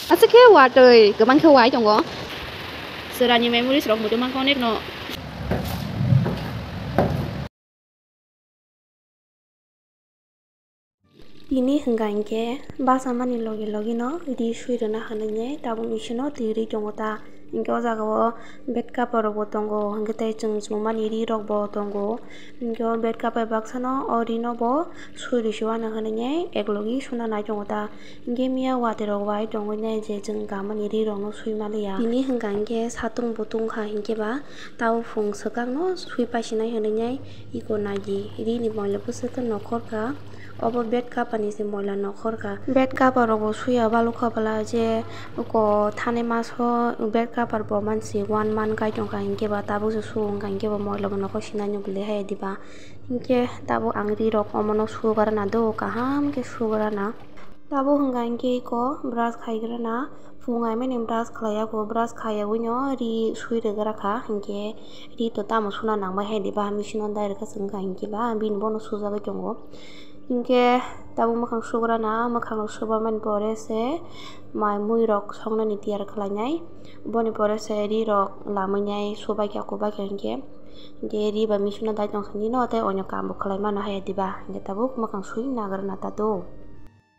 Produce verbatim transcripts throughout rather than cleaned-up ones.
Aswk khe watwi kwbang khe wai tongo. Chwraini memories rok muchung mankha onek no. Tini hwnka hinkhe bachamani logi logi no ri sui rwna hinwi tabuk machine o twi rwi tongo ta. Hinkhe o jaga o bed cover rok bo tongo, hinkhe tei chwng chumani ri rok bo tongo. Hinkhe o bed cover baksa no o ri no bo sui rwisi uanw hinwi eklogi suna nai tongo ta. Hinkhe miya watwi rok wai tongwi nai je chwng kamani ri rok no sui maliya. Tini hwnka hinkhe satung bo tungkha hinkhe ba tabuk phung swkang no sui paisi nai hinwi iko naidi ri ni moila bwswk khe nokhorkha. Obo bed cover ni se moila nokhorkha. Bed cover rok bo suya balukha bwla je oko thani maso bed cover bo mansi one month kai tongkha hinkhe ba tabuk se su wngkha hinkhe ba moila bo nokhor sinai nw bwlwi hai diba. Hinkhe tabuk ang ri rok omono sugrana do, kaham khe sugrana. Tabuk hwnka hinkhe iko brush khaigrana, phung aimani brush khlaiya kho, brush khaiyaui no ri sui rwgra kha, hinkhe ri to tamo suna nangbai hai diba, machine o direct khe swngkha hinkhe ba bini bono sujagwi tongo. Hinkhe tabuk mwkhang sugrana, mwkhang rok subamani pore se mai mui rok songnani tiyar khlainai, boni pore se ri rok lamwi nai subaikha kubaikha hinkhe. Hinkhe ri ba machine o dai tongsa nini no tei onyo kaam bo khlai mano haya diba, hinkhe tabuk mwkhang sui nagrana ta do.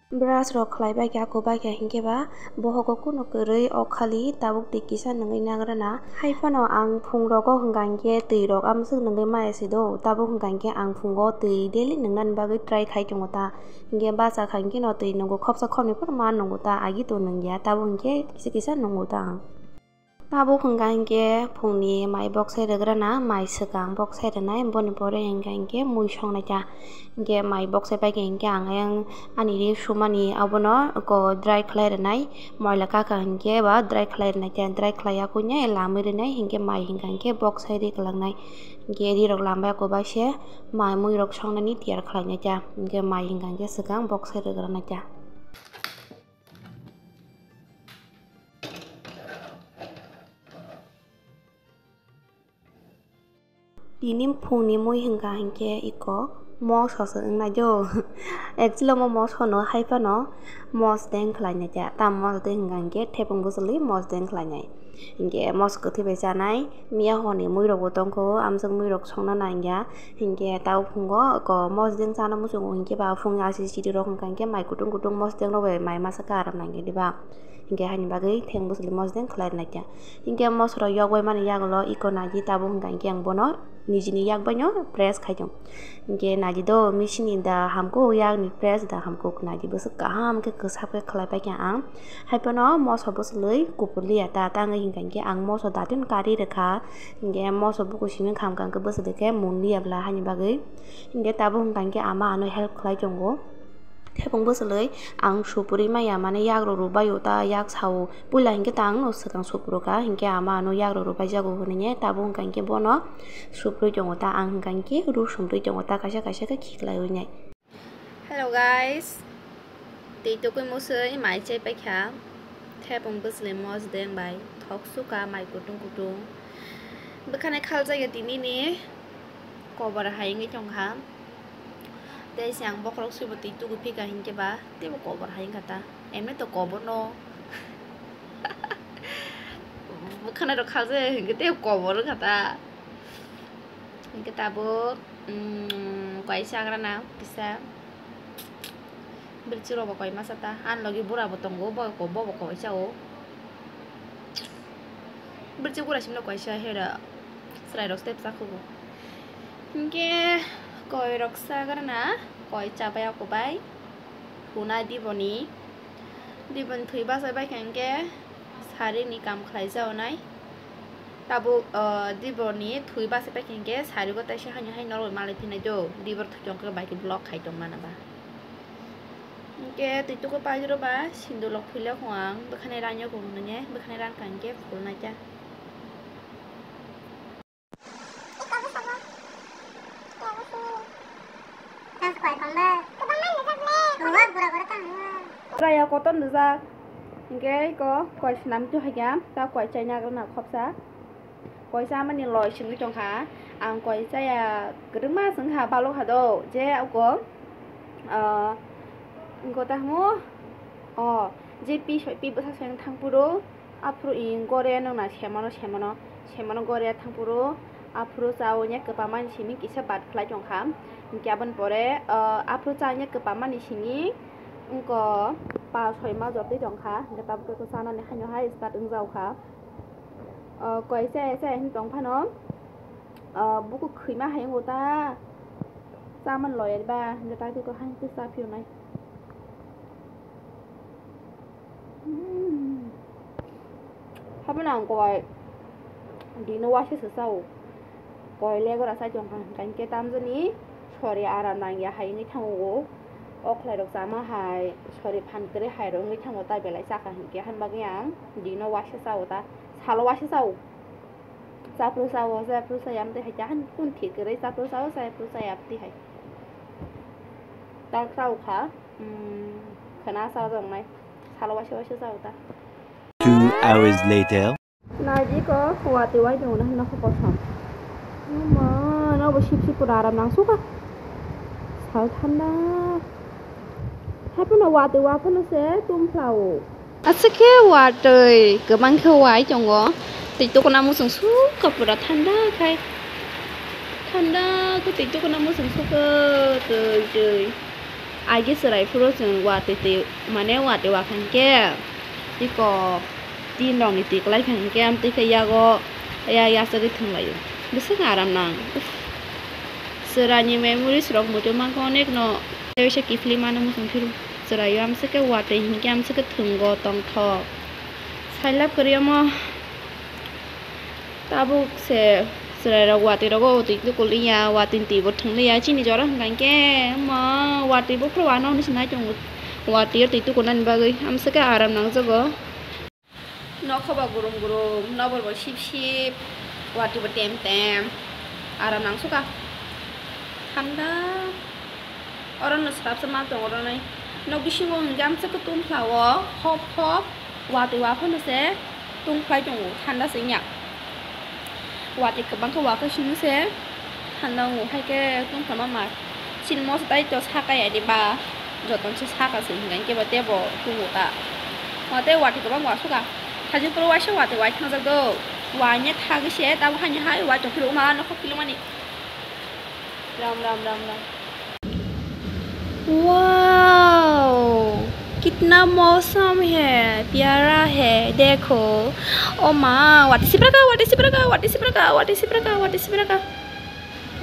Brush rok khlai baikha kubaikha hinkhe ba bohogo kunu kwrwi o khali tabuk twi kisa nungwi nagrana. Haiphano ang phung rogo hwnka hinkhe twi rok amswk nungwi maya se do, tabuk hwnka hinkhe ang phungo twi daily nungnani bagwi try khai tongo ta. Hinkhe bachakha hinkhe no twi nungo, khopsa khopni phano ma nungo ta, agi to nungya, tabuk hinkhe kisa kisa nungo ta ang. Tabuk hwnka hinkhe phungni mai boksai rwgrana, mai swkang boksai rwnai, boni pore hwnka hinkhe mui songnai ta. Hinkhe mai boksai paikha hinkhe ang ayang ani ri sumani abono eko dry khlai rwnai, moila kakha hinkhe ba dry khlai rwnai ta, dry khlai yakhuine lamwi rwnai hinkhe mai hwnka hinkhe boksai ri kwlangnai. Hinkhe ri rok lambai ako bai se mai mui rok songnani tiyar khlainai ta, hinkhe mai hwnka hinkhe swkang boksai rwgranai ta. Tini phungni mui hwnka hinkhe iko moso se wngnai do. Actually omo moso no haiphano mosdeng khlainai ta. Tamo mosdeng hwnka hinkhe thepung bwchwlwi mosdeng khlainai. Hinkhe moso kwthwi bai chanai, miya horni mui rok bo tongkho, amswk mui rok songna nangya. Hinkhe tabuk phungo iko mosdeng chana muchungo hinkhe ba phungni ashi chiri rok hwnka hinkhe mai kutung kutung mosdeng rok bai mai masa karam nangya diba. Hinkhe haini bagwi theng bwchwlwi mosdeng khlai rwnai ta. Hinkhe moso rok yokbai mani yagulo iko naidi tabuk hwnka hinkhe ang bono nijini yak baino press khai tongo. Hinkhe naidi do machine ni da hamkuk yakni press da hamkuk naidi bwswk kaham khe kwsak khe khlai paikha ang. Haiphano moso bwchwlwi kupur liya ta, tangwi hwnka hinkhe ang moso datin kari rwkha. Hinkhe moso buku simi khamkha hinkhe bwchwlwi khe mun liya bwla haini bagwi. Hinkhe tabuk hwnka hinkhe ama ano help khlai tongo. Thepung bwchwlwi ang supuri maya mane yak rok rwbaio ta yak sao. Puila hinkhe ta ang no swkang supuru kha, hinkhe ama ano yak rok rwbaijago hwnwi tabuk hwnka hinkhe bono supuri tongo ta, ang hwnka hinkhe ru sumtwi tongo ta, kaisa kaisa khe khiklaiwi nai. Hello guys, twi tukui musui mai chai paikha, thepung bwchwlwi mosdeng bai thok suka mai kutung kutung. Bwkhanai khaljak ya tini ni kobor hai wngwi tongkha. Tei se ang bokhorok swibo twi tugwi phika hinkhe ba teibo kobor hai wngkha ta. Emni to kobor no bwkhanai rok khaljak ya hinkhe teibo kobor wngkha ta. Hinkhe tabuk, mm, kaisa agrana kisa. Bwrwchwk rok bo koi masa ta. Ani logi bura bo tongo, bo bo koi cha o. Bwrwchwk bura simi no kaisa hera chwrai rok step cha khugo. Hinkhe koi rok sa agrana, koi cha bai ako bai. Huna diboni, diboni thwi bachai bai kha hinkhe sari ni kam khlai cha o nai. Tabuk, ah, dibor ni thwi bachai paikha hinkhe sari bo taisa haino hai norok malai phinai do. Dibor thwi tongkhe bai khe block khai tong mano ba. Hinkhe twi tuku paijro ba sindur lok philok ang bwkhani rani o kung nungya bwkhani ran kha hinkhe phul nai kha. Raya kotor nujak. Hinkhe iko koi swnam tu haikha, ta koi chaina agrana khopsa. Koi chamani loi singwi tongkha. Ang koi chaya kwrwngma swngkha, balokha do je uko, ah, uko tamo O, je pi soi, pi bwsa soi wng thang phuru, aphuru i gore nwng na semano, semano, semano gore thang phuru, aphuru cha o nya kwpamani simi kisa bad khlai tong kha. Hinkhe aboni pore, o, aphuru cha nya kwpamani simi wngko pa soi ma jotwi tong kha. Hinkhe tabuk khe chanani haino hai start wng jao kha. O, koi cha ya cha ya hin tong phano, o, buku khwima hai wngo ta. Chaman loyar ba, hinkhe ta khe ko hai khe cha phiyonai. Hmm. Haphano ang koi dino waisa se chao. Koi legora sai tong kha, hinkhe tamjani sori aram nangya hai wngwi thango. O khlai rok chama hai, sori phan kwrwi hai rok wngwi thango, tai belai chakha hinkhe, han bagwi ang dino waisa chao ta, salo waisa chao. Chapru sao, chapru saya amtwi hai, jahan kun thik kwrwi chapru sao, chapru saya amtwi hai. Tak sao kha, hmm, khwna sao jong nai, salo waisa waisa sao ta. Two hours later. Naidi ko, watwi wai tongo na, nokho kosom. Uma, nobo sip sip pura aram nang suka. Sal thanda. Haphano watwi wa phano se tum phlao. Aswk khe watwi kwbang khe wai tongo. Twi tukuna muchung sukha pura thanda khai. Thanda khe twi tukuna muchung sukha twi twi. Age chwrai phuru chwng watwi twi mane watwi wakha hinkhe tiko tin rokni twi kwlai kha hinkhe amtwi khe yago ya yachagwi thwnglaio. Bwswk aram nang. Uff. Chwraini memories rok muitu mankha onekno. Tei waisa kiphilwi mano muchung phiru. Chwraio amswk khe watwi hinkhe amswk khe thwngo tongthok. Sailab kwrwi omo. Tabuk se chwrairok watwi rogo twi tukuliya, watwi twi bo thwngliya, chini jora hwnkha hinkhe omo watwi buphuru ano hwnwi se nai tongo. Watwi o twi tukunani bagwi amswk khe aram nangjago. Nokho bo gurum gurum, nobor bo sip sip, watwi bo tem tem, aram nang suka. Thanda. Oro no swrapsa ma tongo oro nai. Nok bisingo hwnkhe amswk khe tum phlao, hop hop, watwi wa phano se tum phlai tongo, thanda se wngya. Watwi kwbang khe wa khe simi se thanda wngo, hai khe tum phlama ma. Chini moso tai to saka ya de ba, joto se saka se hwnkha hinkhe ba tebo tongo ta. Wa tei watwi kwbang wa suka. Thajin phuru waisa watwi wai thangjak do. Wa nya thagwi se tamo haini hai wa tongphuru ma nokho philumani. Ram, ram, ram, ram. Wow, kitna mausam hai, pyara hai, dekho. O ma, watwi sipra kha, watwi sipra kha, watwi sipra kha, watwi sipra kha, watwi sipra kha.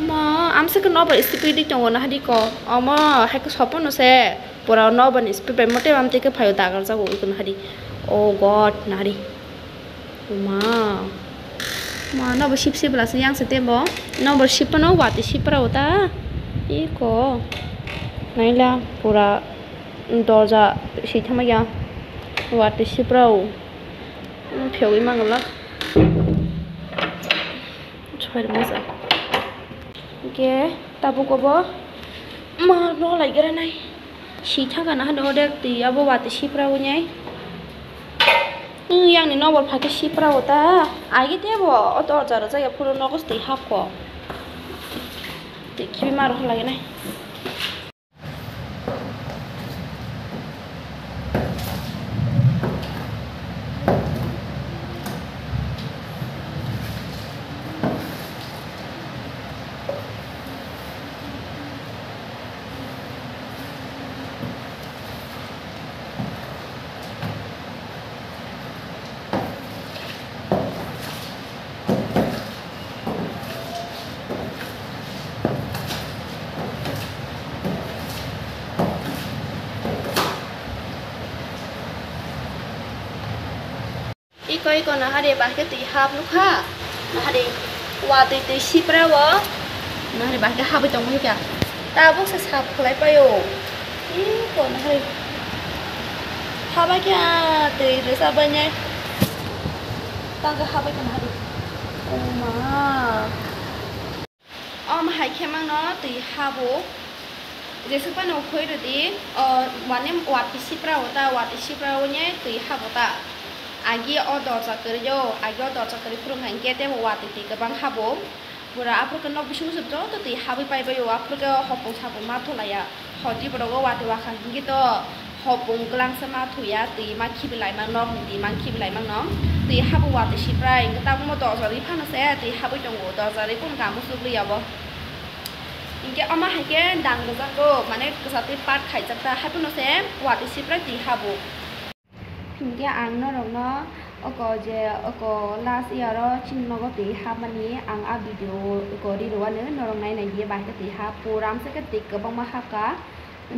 Ma, amswk khe nobar speed di tongo na hadi ko. Omo, hai khe sopono se. Pura nobar speed bai mote amtwi khe phaio dagar jago iko na hadi. Oh God, na hadi. Ma. Ma, nobo sip sip la se yang se tebo. Nobo sip no watwi sip ra uta. Iko. Naila pura dorja si thama ya. Watwi sip ra u. Phiyogwi mangala. Chhai rwma sa. Ge tabuk obo ma no lai gra nai. Si thangkha na hano odek twi abo watwi sipra wngnai. Yang ni nobor phai khe sipra o ta. Agi tebo o dorja rwjak ya phuru nogo se twi hapkho. Twi khibi ma rw lai nai. Iko iko nahari bahai khe twi hap nukha. Nahari watwi twi sipra o. Nahari bahai khe habwi tongmani kya. Tabuk se sap khlai paio. Iko nahari. Habai khe twi rwsa bai nai. Tang khe habai khe nahari. O ma. Om hai khe mangno twi habo. Jesuk phano khoi rwdi, o, mane watwi sipra o ta, watwi sipra o ne twi habo ta. Agi o dorja kwrwi o, agi o dorja kwrwi phuru hwnkha hinkhe tei watwi twi kwbang habo. Pura aphuru khe nok bisingo se joto twi habwi pai bai o, aphuru khe hopung sapung ma tholaiya. Hodi borok o watwi wakha hinkhe to. Hopung kwlangsa ma thuya, twi ma khibilaimang, nokni twi ma khibilaimang no. Twi habo watwi siprai, hwnkhe tabukmo dorja rwi phano se twi habwi tongo, dorja rwi kunu kamo chukliya bo. Hinkhe omo hai khe dang gajak do, mane kwchar twi pat khaijak ta, haiphano se watwi siprai twi habo. Hinkhe ang norokno oko je oko last year o chini nogo twi hapmani ang a video oko ri rwani norok nai nai di bahai khe twi hap puram se khe twi kwbangma hapkha.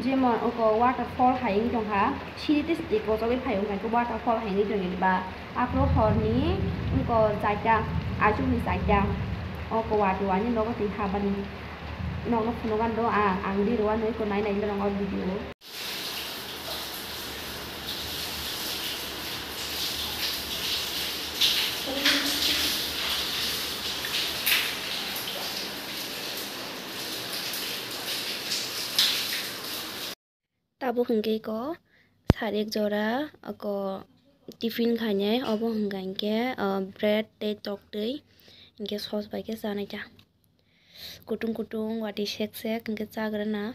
Jemon oko waterfall hai wng tongkha, siri tei siri kochogwi phai wng kha, waterfall hai wngwi tongkha ba. Aphuru horni wngkha chaita, achukni chaita, oko watwi wani nogo twi habani nokno phunukgani do ang, ang di rwani eko nai nai norok o video o. Tabuk hwnkhe ko sari ek jora ko tiffin khainai, obo hwnkha hinkhe, ah, bread tei tok twi hinkhe sos bai khe chanai ta. Kutung kutung watwi sek sek hinkhe chagrana.